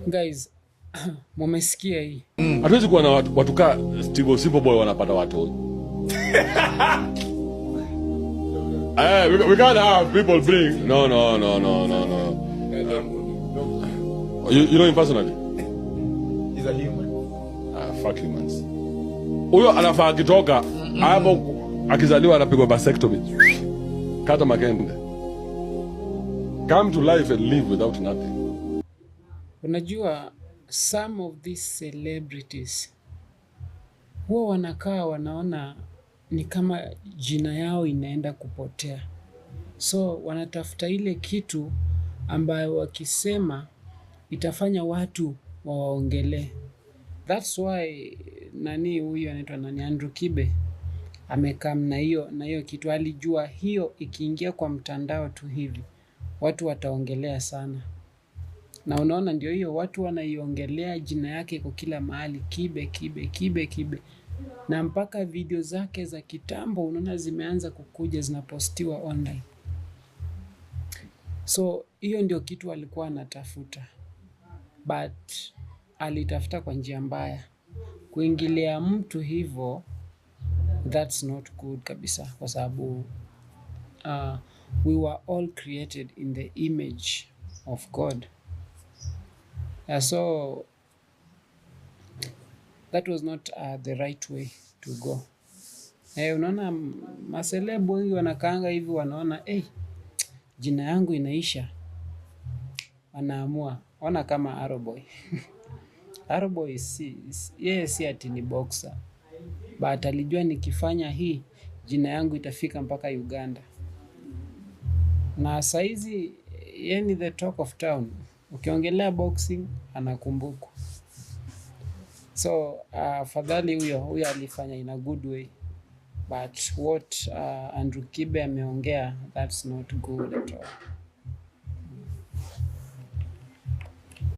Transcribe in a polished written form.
Guys, mumesikia hii? Hatuwezi kuwa na watu kaa Steve Simple Boy wanapata watu. Eh, we can't have people bring. No, no, no, no, no, no. You know him personally? He's a human. Ah, fuck humans. Huyo anafaa akitoka hapo, akizaliwa anapigwa vasectomy. Kata makende. Come to life and live without nothing. Unajua, some of these celebrities huwa wanakaa wanaona ni kama jina yao inaenda kupotea, so wanatafuta ile kitu ambayo wakisema itafanya watu wawaongelee. That's why nani huyu anaitwa nani, Andrew Kibe, amekam na hiyo kitu. Alijua hiyo ikiingia kwa mtandao tu hivi watu wataongelea sana, na unaona ndio hiyo watu wanaiongelea, jina yake iko kila mahali, Kibe, Kibe, Kibe, Kibe, na mpaka video zake za kitambo unaona zimeanza kukuja zinapostiwa online. So hiyo ndio kitu alikuwa anatafuta, but alitafuta kwa njia mbaya. Kuingilia mtu hivo, that's not good kabisa, kwa sababu we were all created in the image of God. Yeah, so that was not the right way to go. Eh, unaona maselebu wengi wanakaanga hivi wanaona, hey, jina yangu inaisha, wanaamua. Ona kama Arrowboy. Arrowboy yeye si ati ni boxer, but alijua nikifanya hii jina yangu itafika mpaka Uganda, na saizi yeye ni the talk of town. Ukiongelea boxing anakumbukwa. So afadhali huyo alifanya in a good way, but what Andrew Kibe ameongea, that's not good at all.